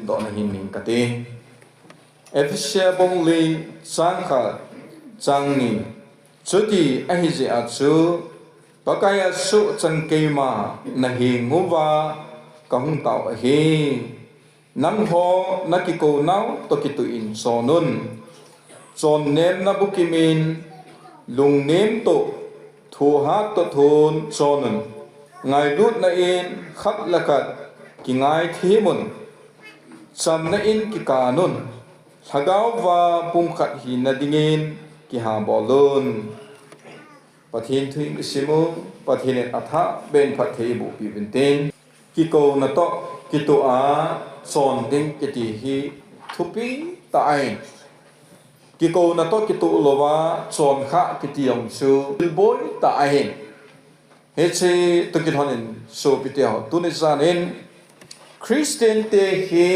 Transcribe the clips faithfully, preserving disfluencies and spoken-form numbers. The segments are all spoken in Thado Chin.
Dohna hin ning kati. Ephesia bung li chang khat chang ni. Chuti ahi jeh a chu Pakaiya suhchang keima nahenguva kahung tao ahi. Nangho nakikounau toh kituh in chonun. Chonnemna bukimin, lungnem toh, thuhat toh thun chonun. Ngailutna in khat le khat kingaithimun. Chamna in kikanun. Lhagaova pumkhat hina dingin kihabolun. Pathen thu isim u, Pathen in athah beh in phatthei eiboh peh uvin tin. Kikouna toh kituh a chon ding kiti hi thupi tah ahi. Kikouna toh kituh louva chon kha kiti jong chu thil boi tah ahi. Hiche toh kilhon in sopite ho, tuni jan in Christian te hi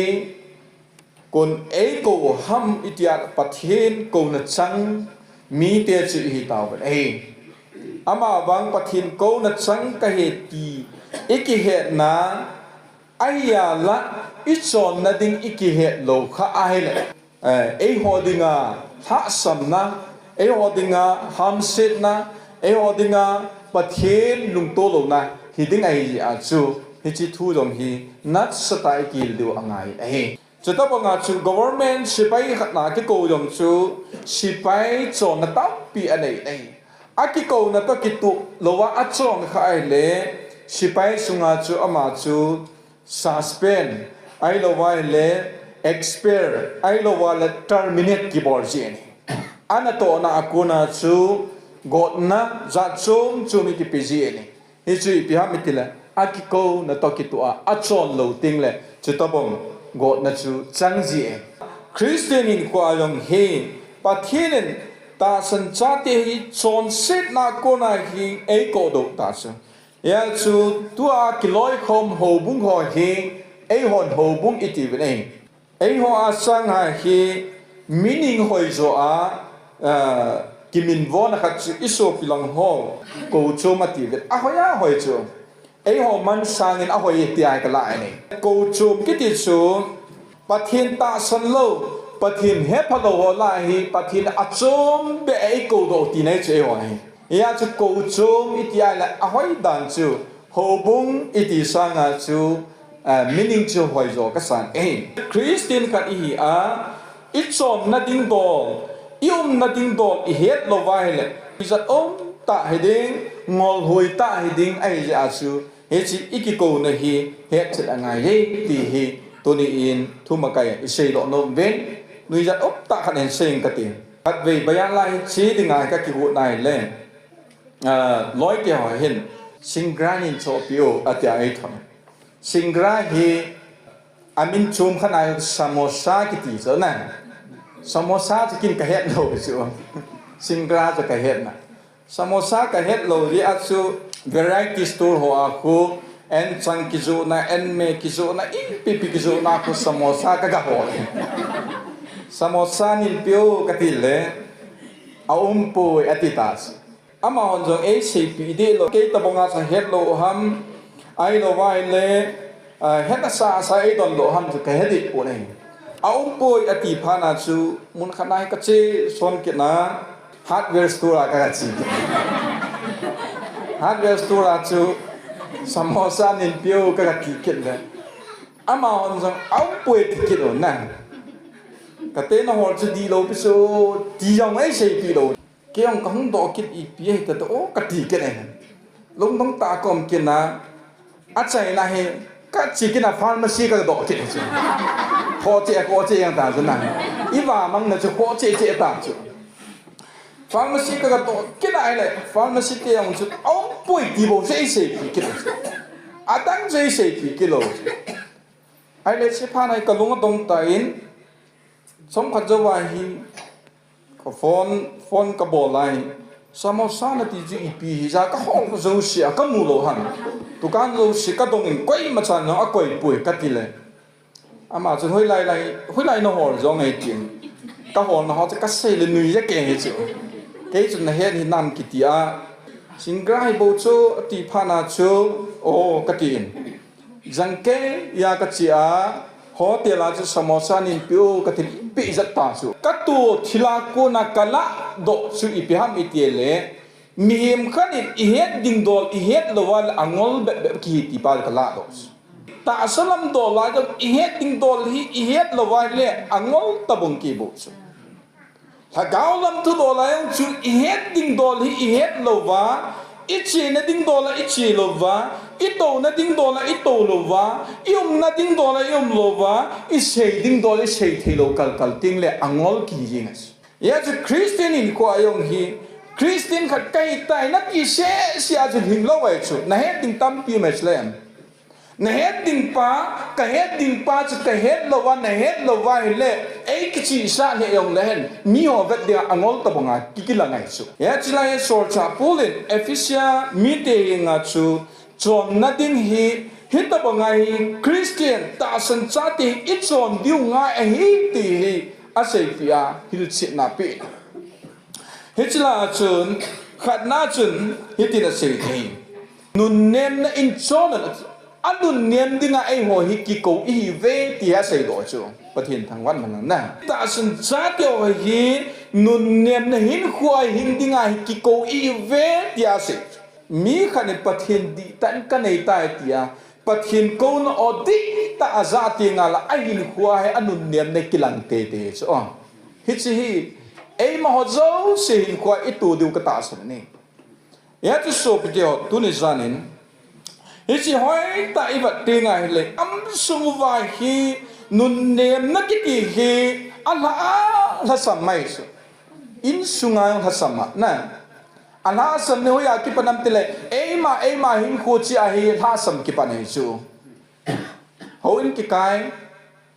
koin eikou ham itia Pathen kouna chang mite chu ihi tauvin ahi. Amavang Pathen kouna chang kahi ti ikihetna, ahia la ichonna ding ikihet lou kha ahile, eh, eiho dinga lhahsamna, eiho dinga hamsetna, eiho dinga Pathen lungto louna hiding ahi jeh a chu hiche thu jong hi nasatah a ikihil diu angai ahi. Chutobanga chu government sepai khat na kikou jong chu sepai chonna tampi anei ahi. Akikouna toh kituh louva achon kha ahile, sepai sunga chu ama chu suspend, ahilouva ahile expel, ahilouva le terminate kibol ji ahi. Anatohna a kona chu gotna jat chom chom ikipe ji ahi. Hichu ipi ham itile, akikouna toh kituh a achon lou tengle chutobang gotna chu chang ji ahi. Christian hinkhoa jong hi Pathen in tahsan chate hi chonsetna kona hi eikou doh ta chu. Hia chu tua kiloikhom houbung ho hi eihon houbung itiuvin ahi. Eiho a sanga hi meaning hoijo a, ah, kiminvona khat chu isopi lang ho, kouchom atiuvin. Ahoi ahoi chu. Eiho man sangin ahoi tia kalah ahi. Kouchom kiti chu Pathen tahsan lou, Pathen hepha lou ho lah a hi Pathen achom beh a eikou doh tina chu eiho ahi. Hia chu kouchom iti ahile ahoi dan chu houbung iti sanga chu, ah, meaning chu hoijo kasan ahi. Christian khat ihi a, ichonna ding dol, iumna ding dol ihet louva ahile, ijat um tah hiding, ngolhui tah hiding ahi jeh a chu, hiche ikikouna hi hetchet angai e ti hi tuni in thumakai a iseidoh nom uvin, nuijat um tah khat hin sei inge kati. Khatvei bayan la hiche dinga kakigot nai le, ah, loite ho hin, Singra nin chohpeh u, atia eithon. Singra hi amin chom khat na samosa kiti chu na. Samosa chu ken kahet lou chu. Singra chu kahet na. Samosa kahet lou jeh a chu variety store ho a khu, anchang kijohna, anme kijohna, ipi ipi kijohna khu samosa kaga hol. Samosa nin peh u kati le, aumpoi ati ta chu. Amahon jong eiseipeh deh lou, kei tobanga chu het lou ham, ahilouva ahile, ah, het asa asa eidon lou ham chu kahe deh pon ahi. Aumpoi ati phat na chu, mun khat na hi kache son kit na, hardware store a kaga che kit. Hardware store a chu, samosa nin peh u kaga ti kit le. Amahon jong aumpoi ti kit u na. Kate nahol chu dihlou pi chu, ti jong eiseipeh lou. Kei jong kahung doh kit ipi ahi tah o kati kit e. Lungdong tah a kaum kit na, achaina hi kache kit na pharmacy kadoh kit chu. Khoh cheh, khoh cheh jeng ta chu na. Ivamang na chu khoh cheh cheh ta chu. Pharmacy kaga doh kit na ahile, pharmacy te jong chu aumpoi ti bou chu eiseipeh kit lou chu. Adang chu eiseipeh kit lou chu. Ahile chuphat na hi kalung adong tan, chomkhat jouva hi, ka phone, phone kabol a hi, samosa nati chu ipi hija kahol jouse a kamu lou ham. Dukan jouse kadong in koima chan jong akoi poi kati le. Ama chun hoilai lai, hoilai nahol jong e tin. Kaholna ho chu kasei le nui jeng e hichu. Kei chun nahet hinam kiti a. Singra hi bou chu ati phat na chu, o kati in. Jangkei a kache a, Hotel a chu samosa neipe o kati le, ipi ijat ta chu. Katoh thil a kona kalahdoh chu ipi ham itile, mihem khat in ihet ding dol ihet louva le angol bep bep kihi ti pa kalahdoh chu. Tahsa lam dol a jong ihet ding dol hi ihet louva le angol tabang kibol chu. Lhagao lam thudol a jong chu ihet ding dol hi ihet louva, ichena ding dol a iche louva, itouna ding dol a itou louva, iumna ding dol a ium louva, isei ding dol isei thei lou kalkal teng le angol kihi jing ahi. Hijeh chun Christian hinkho a jong hi, Christian khat kahitai nati sese a chu hinglou ahi chu, nahet ding tampi um ahi chu le. Nahet ding pa, kahet ding pa chu kahet louva, nahet louva hile, ei kichihsah lheh jongle hen, miho vet dinga angol tabanga kikilang ahi chu. Hiche lai a solchah Paul in Ephesia mite henga chu, chonna ding hi, hitabanga hi Christian tahsan chate hi ichon diu ngai ahi ti hi aseipeh a, hilchetna ape. Hiche lai a chun, khatna chun, hitin asei thei. Nunnemna in chon a, anunnem dinga eiho hi kikou ihiuve ti aseidoh chu. Pathen thangvah in umhen lang. Tahsan chate ho hi nunnemna hinkho a hing dinga hi kikou ihiuve ti asei. Mi khat in Pathen dihtah in kanei tai tia, Pathen kouna o dihtah a ajah tengle ahinkho a hi anunnemna kilang teitei chu. Hiche hi, eima ho jouse hinkho a ito diu katahsan ahi. Hiche sopite ho, tuni jan in, hiche hoitah ivet tengle, insung uva hi nunnemna kiti hi alha, lhasam mai chu. Insunga lhasam a, na. Alhasam hi hoiya kipan ham tile, eima, eima hinkho cheh a hi lhasam kipan ahi chu. Houin kikai,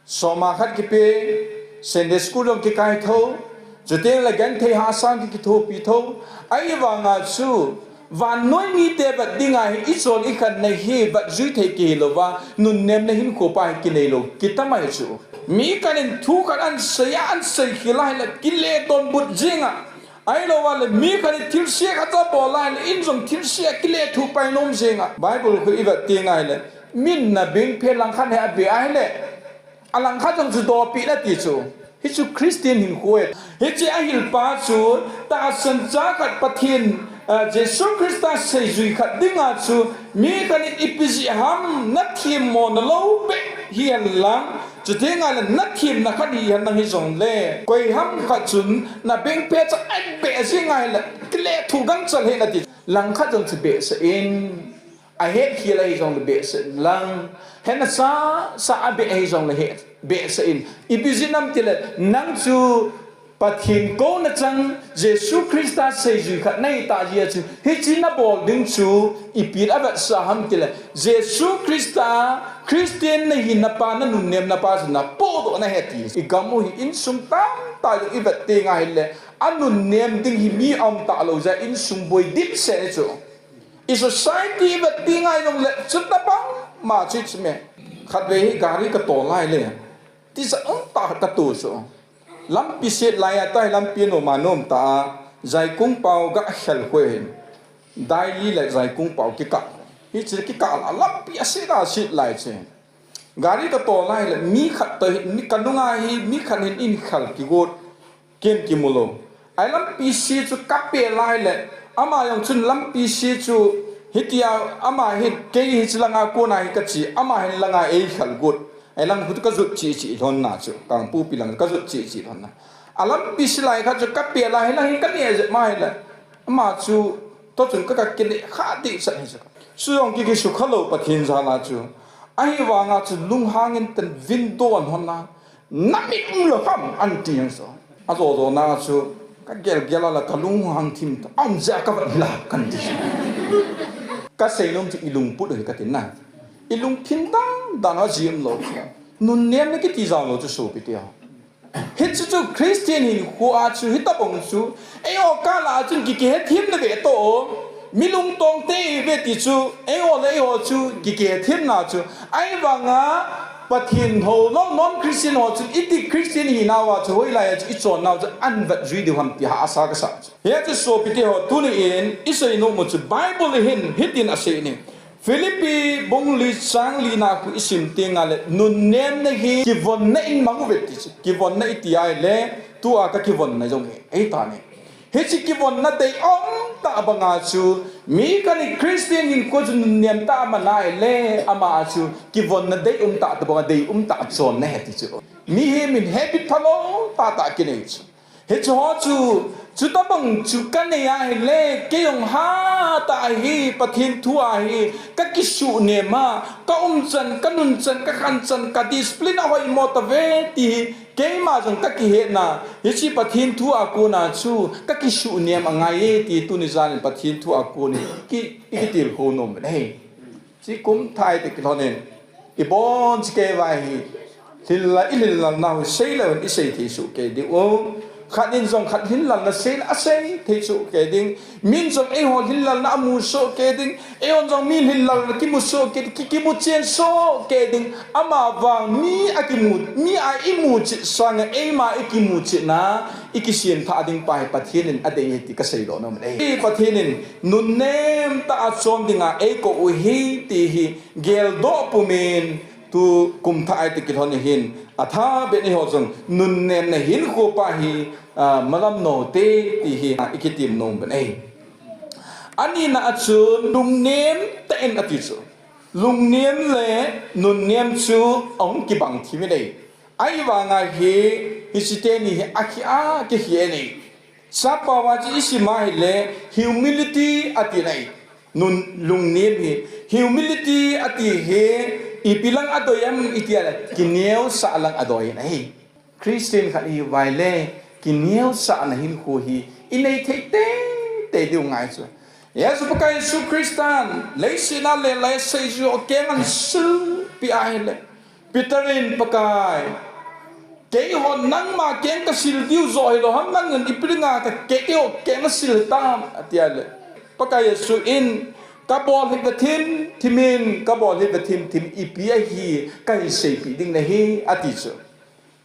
soma khat kipe, Sunday school jong kikai tho, chutengle genthei hahsa kikithopi tho, ahivanga chu, vannoi mite vet dinga hi ichol ikhanna hi vetjui thei kihi louva, nunnemna hinkho pa hi kinei lou kitam ahi chu. Mi khat in thu khat ahin sei a, ahin seikhel a hile kile donbut jinga. Ahilouva le mi khat in thilse khat abol a hile in jong thilse a kile thupai nom jinga. Bible khu ivet tengle, min nabengphe langkhat hi abeh a hile, alangkhat jong chu dohpeh in ati chu. Hichu Christian hinkho ahi. Hiche ahilpa chu, tahsan cha khat Pathen, ah, Jesu Christa seijui khat dinga chu, mi khat in ipi jeh ham nathemmona lou beh hihen lang, chutengle nathemna khat hihen lang hijongle, koiham khat chun nabengphe cha abeh jing a hile, kile thu gangchal hih in ati. Langkhat jong chu behseh in, ahetkhel ahijongle behseh in lang, hetna sasa abeh ahijongle he, behseh in. Ipi jeh ham tile, nang chu Pathen kouna chang, Jesu Christa seijui khat nahitah jeh a chu, hiche nabol ding chu, ipi avetsah ham tile, Jesu Christa, Christian nahina pa, nanunnemna pa chu napohdoh nahi ati. Igam u hi insung tamtah jong ivet tengle, anunnem ding hi mi aum talou jeh a insung boi dimset ahi chu. I society ivet tengle jongle, chutobang ma chu hiche me. Khatvei hi gari katol a hile, tijat umtah khat kato chu. Lampi set lai a, tua hi lampi anom anom tah a, Jaikung pao gakhel khu ahin, Daily le Jaikung pao kikah. Hiche kikah la lampi aset a set lai chu. Gari katol a hile, mi khat toh hi, mi kanunga hi, mi khat hin eikhel kigot, ken kimu lou. Ahi lampi set chu kapet a hile, ama jong chun lampi set chu, hitia ama hin, kei hiche langa kona hi kache, ama hin langa eikhel got. Ahi lang khu kajot cheh cheh lhon na chu, Kangpokpi lang kajot cheh cheh lhon na. Alampi set lai khat chu kapet a hile, lang hi kaneh jep ma hile, ama chu toh chun ka, kakineh kha dehset hi chu. Chu jong ki, kisukha lou Pathen jal a chu. Ahivanga chu lunghang in ten window ahin hon a, namit umlou ham ati jeng chu. Ajo jo na chu, kagel gel a la kalunghang thim ta, aum jeh a kavet hila, kati chu. Kasei nom chu ilungput u hi katina. Ilungthim dan dan a jih umlou chu. Nunnemna kiti jaolou chu sopite ho. Hiche chu Christian hinkho a chu hitobang chu, eiho kah a chun ki, kihethem na ve toh, mi lungtong te ive ti chu, eiho le eiho chu ki, kihethemna chu, ahivanga Pathen houlou non-Christian ho chu, iti Christian hinauva chu, hoilai a chu ichonnau chu ahin vetjui diu ham ti hahsa kasa chu. Hiche sopite ho, tuni in isei nom u chu Bible hin hitin asei in, Philippi bung li chang li na khu i sim teng le, nunnemna hi kivonna in mang uve ti chu. Kivonna i ti a le, tua ka kivonna jong hi ei ta ne. Hichi kivonna dei um ta banga chu, mi khat in Christian hinkho chu nunnem ta a man a le, ama a chu kivonna dei um ta, ta banga dei um ta chon na he ti chu. Mihem in habit phalou tah tah kinei chu. Hichu ho chu, chuta bang chu ka nei a hile, kei jong hatah a hi Pathen thu a hi ka kisuhnem a, ka umchan, ka nunchan, ka khanchan, ka discipline a hoimo tave ti hi keima jong ka kihetna, hichi Pathen thu a kona chu ka kisuhnem angai e ti tuni jan in Pathen thu a kon hi ki, i kitilkhou nom e. Chi kum thah te kilhon in, i bon chi kei vai hi, lhinlal, i lhinlal nau hi sei leu in i sei thei soh kei ding u. Khat in jong khat lhinlal na sei le a sei thei soh kei ding. Min jong eiho lhinlal na a mu soh kei ding. Eihon jong mi lhinlal na kimu soh kei ding, ki, kimu chen soh kei ding. Ama vang mi a kimu, mi a i mu chit sang a eima i kimu chit na, i kisem thah ding pa hi Pathen in a dei e ti ka seidoh nom e. Pathen in nunnem tah a chon dinga eikou u hi ti hi geldoh pumin tu kum thah a i ti kilhon hin a tha ben eiho jong nunnemna hinkho pa hi, ah, malam note ti hi, ah, i kitim nom ben e. Anina a chun lungnem tah in a ti chu. Lungnem le nunnem chu ahung kibang thim in e. Ahivanga hi, hichi teni hi a khi a kihi e. Chapa va chi i sim a hile, humility a ti nai. Nun, lungnem hi, humility a ti hi, ipi lang a doi em i ti a le, kineosah lang a doi nai. Christian khat i hi vai le, kineosahna hinkho hi i nei thei teitei diu ngai chu. Jesu Pakai Jesu Christan leiset a le lai sei chu keng ahin silpeh a hile, Peter in, Pakai, keihon nangma keng ka sil diu joh hilou ham, nangin ipi dinga ka kei, keiho keng na sil hitam, a ti a le, Pakai Jesu in, ka bol hi ve thim thim in, ka bol hi ve thim thim, ipi ahi kahin seipeh ding nahi, a ti chu.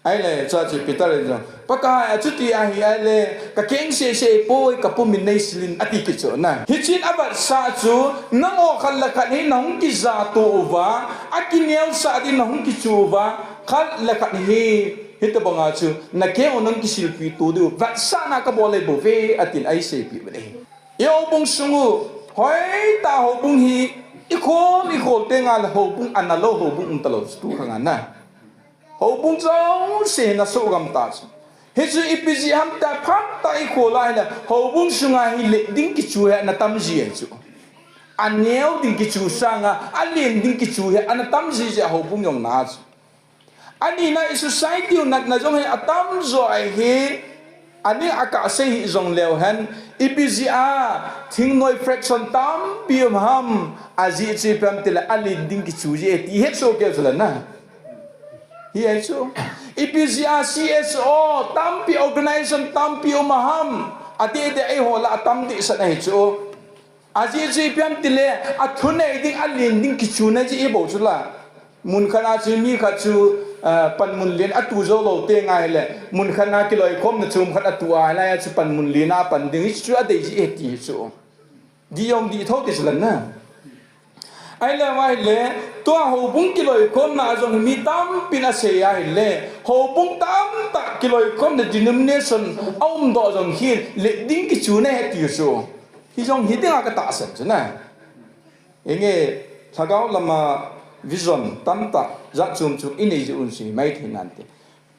Ahile, chua chu Peter in jong, Pakai, achuti ahi a le, ka keng sese poi, ka pum in nei sil in, a ti kit chu na. Hichun a vetsah chu, nangho khat le khat hi nahung kija to uva, a kineosah ding nahung kichu uva, khat le khat hi, hitobanga chu, na keng u nahung kisilpeh to diu, vetsahna ka bol ahi bouve, a tin ahin seipeh uve. I houbung sung u, hoitah houbung hi, i khol, i khol teng le houbung ana lou, houbung um talou, tu khang a na. Houbung jouse hi ana soh gam ta chu. Hichu ipi jeh ham tia phat tah i khol a hile, houbung sunga hi let ding kichu hi ana tam ji ahi chu. A neo ding kichu sanga, a len ding kichu hi ana tam ji jeh a houbung jong na chu. Anina i society u natna jong hi atam jo ahi. Ani a kah sei hi jong leu hen, ipi jeh a, thingnoi fraction tampi um ham, ajeh chu ipi ham tile, a len ding kichu jeh e ti het soh kei chu la na. Hi ahi chu. Ipi jeh a C S O tampi, organization tampi um ham, ati ti eiho lah a tam dehset ahi chu. Ajeh chu ipi ham tile, a thunei ding, a len ding kichuna jeh hi bou chu la. Mun khat a chu mi khat chu, ah, panmun len a tu jou lou teng ahile, mun khat a kiloikhomna chom khat a tu a, hilai a chu panmun len a pan ding, hichu a dei jeh e ti chu. Dih jong dih tho ti chu la na. Ahile, ahile, tua houbung kiloikhomna a jong hi mi tampin a sei ahile, houbung tamtah kiloikhomna denomination a umdoh jong hi, let ding kichuna ahi ti chu. Hi jong hi dinga ka tahsan chu na. Inge, lhagao lama vision tamtah, jat chom chom i nei jeh un chu hi mai thei nante.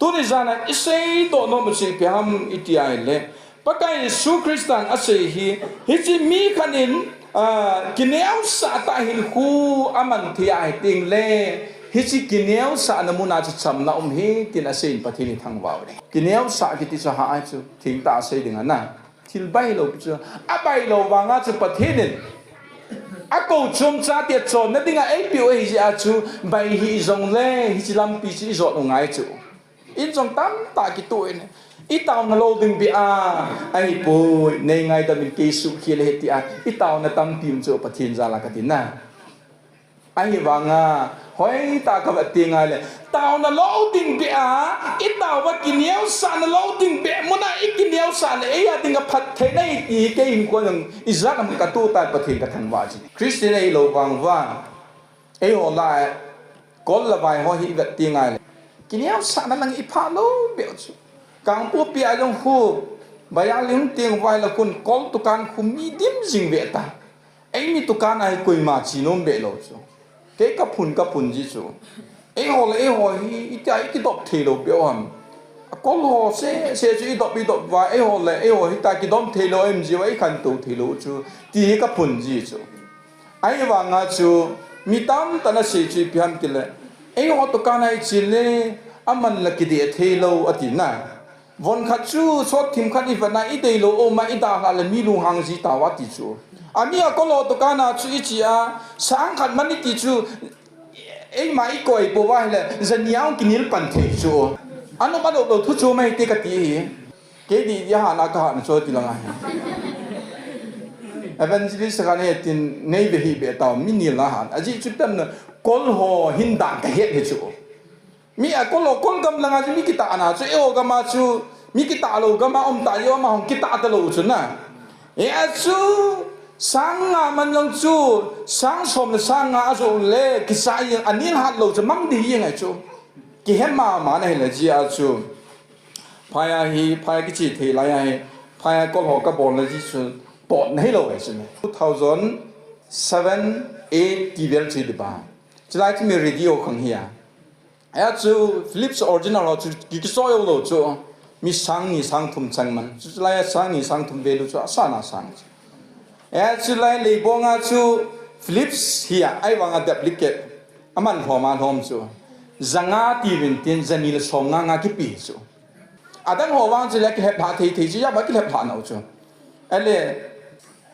Tuni jan a i seidoh nom u chu ipi ham i ti ahile, Pakai Jesu Christan a sei hi, hichi mi khat in, ah, kineosah tah hinkho a man thei ahi teng le, hichi kineosahna mun a chu chamna um hi, tin a sei in Pathen i thangvah u le. Kineosah kiti chu ha ahi chu, thengtah a sei ding a na. Thil bailou pi chu, a bailou vanga chu Pathen in a kou chomcha tia chonna dinga eipeh u ahi jeh a chu, bai hih jong le, hichi lampi chu i jot u ngai chu. In jong tamtah kitoh in, i taona lou ding beh a, ahipoi, nei ngaidam in kei suhkhel ahi tia, i taona tampi um chu Pathen jal a ka ti na. Ahivanga, hoitah ka vet teng ahile, taona lou ding beh a, i tao Kineosahna lou ding beh muna i kineosah le ei a ding a phatthei nei ti kei hin kon jong ijat ham katoh tai Pathen kathangvah ji. Christian eilou vang uva. Eiho lai kol le vai ho hi vet ti ngai le. Kineosahna lang i phalou beh chu. Kangpokpi a jong khu baya ling ting vai la khun kol tukan khu mi dim jing ve ta. Eimi tukan a hi koima chi nom beh lou chu. Kei kaphun kaphun ji chu. Eiho le eiho hi itia i kidop thei lou beh ham. Akol ho seh seh chu i dop i dop va eiho le eiho hi ta kidom thei lou em ji va i khantou thei lou chu. Ti hi kaphun ji chu. Ahivanga chu mi tamtah in asei chu ipi ham tile. Eiho tukan a i chi le aman la kidei thei lou ati na. Von khat chu sot thim khat i vet na i dei lou um a i dalha le mi lunghang ji tauva ti chu. Ami a kol ho tukan a chu i chi a sang khat man i ti chu eima i koi pou va hile jania hung kinel pan thei chu. Anop anop lou thu chu mai te kati hi. Kei di di hana kahan chu ti lang ahi. Evangelist khat ne tin nei ve hi be tau mi nel na han. Ajeh chu pen na kol ho hin dan kahet hi chu. Mi a kol ho, kol gam langa chu mi kitah na chu, eiho gam a chu mi kitah lou gam a um ta, eiho gam a hung kitah ta lou chu na. Hia chu sang nga man jong chu sang som le sang nga a jo le kisa jeng, anel hat lou chu mang di jeng ahi chu. Kihe mama na hile jia chu. Phai a hi, phai a kichi thei lai a hi, phai a kol ho kabol na ji chu tot na hilou ahi chu. Two thousand seven, eight ti vel chu di ba. Chulai chu mi radio khang hi a. Hia chu Philips original ho chu ki, kiso jou lou chu. Mi sang ni sang thum chang man. Chu, chulai a sang ni sang thum ve lou chu asana sang chu. Hia chulai leibong a chu Philips hi a, ahivang a duplicate. Aman lhom a lhom chu. Janga ti vin tin, jani le som nga nga kipe chu. Adang ho vang chu le kilhep lha thei thei chu, ijat a kilhep lha nau chu. Ale,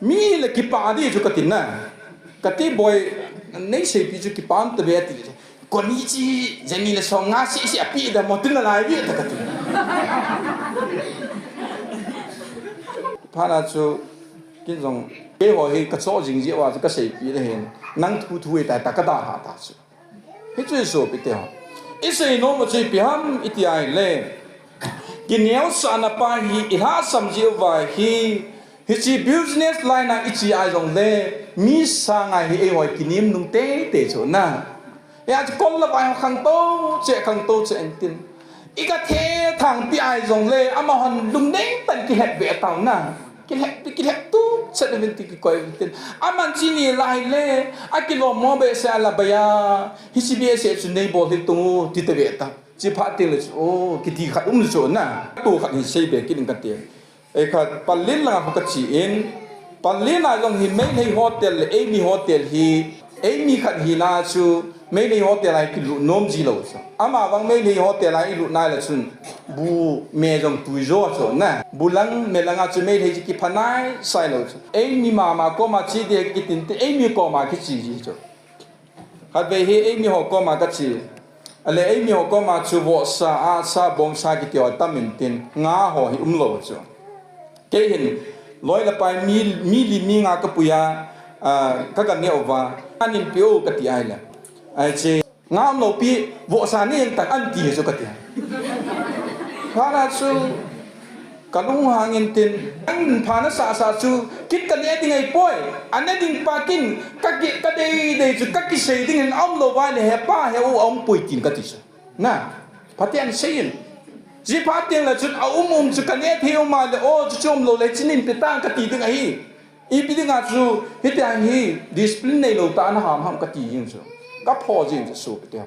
mi le kipa di chu kati na. Kati boi, nei seipi chu kipa um ta be ti. Koni chi, jani le som nga si si api da mo tin la lai vi ta kati. Phat na chu, kin jong, keiho hi kacho jing ji uva chu kaseipi le hin. Nang thu thu e ta ta kadalha ta chu. Hichu i sopite ho. I seinom u chu ipi ham iti ahile. Kineosahna pa hi i lhahsam ji uva hi. Hiche business line a i chi a jong le. Mi sanga hi eiho kinem nung teitei chu na. Hia chu kol le vai ho khangtou cheh, khangtou cheh in tin. I kathethang pi a jong le. Amahon lungdei tah in kihet ve tau na. Kihet, kihet tu, chet na vin ti kikoi vin tin. Aman chi ni lai le, akilom mo behseh a la baya, hiche behseh chu nei bol hih tung u, ti ta ve ta. Chi phat teng le chu, o, kiti khat um chu na. Tu khat hin sei be kit in kati. Ei khat, Pallel langa khu kachi in, Pallel a jong hi Meitei hotel le, eimi hotel hi, Eimi khat hina chu Meitei hotel a kilut nom ji lou chu. Ama vang Meitei hotel a ilut nai le chun bu me jong tui jo chu na. Bu lang me langa chu Meitei chu kipha nai sai lou chu. Eimi mama koma chi ding kitin te eimi koma kichi ji chu. Khatvei hi eimi ho koma kachi. Ale eimi ho koma chu vohsa, ahsa, bongsa kiti ho tam in tin nga ho hi um lou chu. Kei hin, loi le pai mi, mi li mi nga kapui a, ah, ka, kaneh uva. Anin pe u kati ahile. Ahi che, nga um lou pi, vohsa neh tang an ti chu kati. Phat na chu, kalunghang in tin, an pha na sasa chu, kit kaneh ding ahi poi. Aneh ding pa kin, kaki, kadei dei chu, kakisei ding in um lou vai le he pa he u um poi tin kati chu. Na, Pathen seiyin. Ji phat teng le chun a um um chu kaneh thei um a le, o, chu chu um lou le, chinin pe tang kati ding ahi. Ipi dinga chu, hitia hi, discipline neilou tah a naham ham kati jing chu. Kapho jing chu sopite.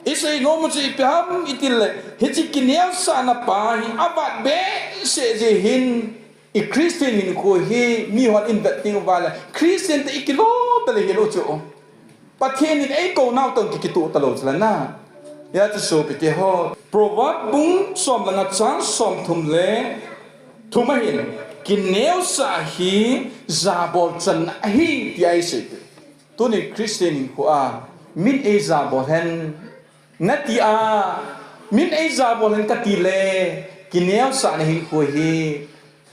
I seinom u chu ipi ham itil le, hiche kineosahna pa hi, avat behseh jeh hin, I Christian hinkho hi mihon in vet ding uva le Christian te i kilo ta le hilou chu. Pathen in eikou nau tong ki, kitoh talou chu la na. Hia chu sopite ho. Proverb bung som le nga chang som thum le thum a hin kineosah hi jabol channa ahi ti ahi sei. Tuni Christian hinkho a min ei jabol hen. Nati a, min ei jabol hen kati le, kineosahna hinkho hi,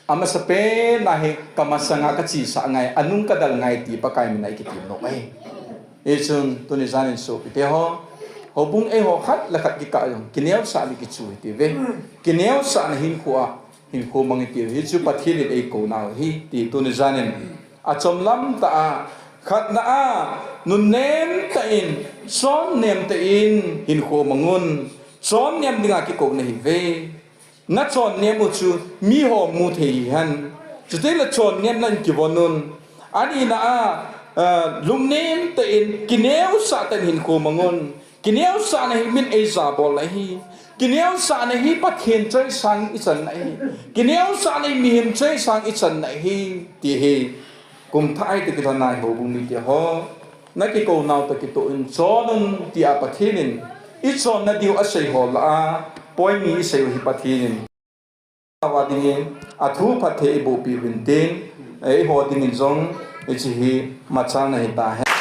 amasapen a hi, kamasanga kachesah ngai, anung kadal ngai ti Pakai mina i kiti nom ahi. Hichun, tuni janin sopite ho, Houbung eiho khat le khat kikah jong kineosah le kichu hitiuve. Kineosahna hinkho a hinkho mang hitiuve. Hichu Pathen in eikou nau ahi ti tuni janin achomlam tah a, khatna a, nunnem tah in, chonnem tah in hinkho mang un. Chonnem dinga kikou nahiuve. Nachonnem u chu miho mu thei hihen. Chuteng le chonnemna in kivon un. Anina a, lungnem tah in, kineosah tah in hinkho mang un. Kineosahna hi min eijabol ahi. Kineosahna hi Pathen choisang ichanna ahi. Kineosahna hi mihem choisang ichanna ahi, ti hi. Kumthah a iti kilhona hi houbung miteho, nakikou nau toh kitoh in chon un, tia Pathen in ichonna diu asei ho lah a, point ni isei u hi Pathen in ava dingin athu phatthei eiboh peh uvin tin, eiho dingin jong hiche hi machalna hitahen.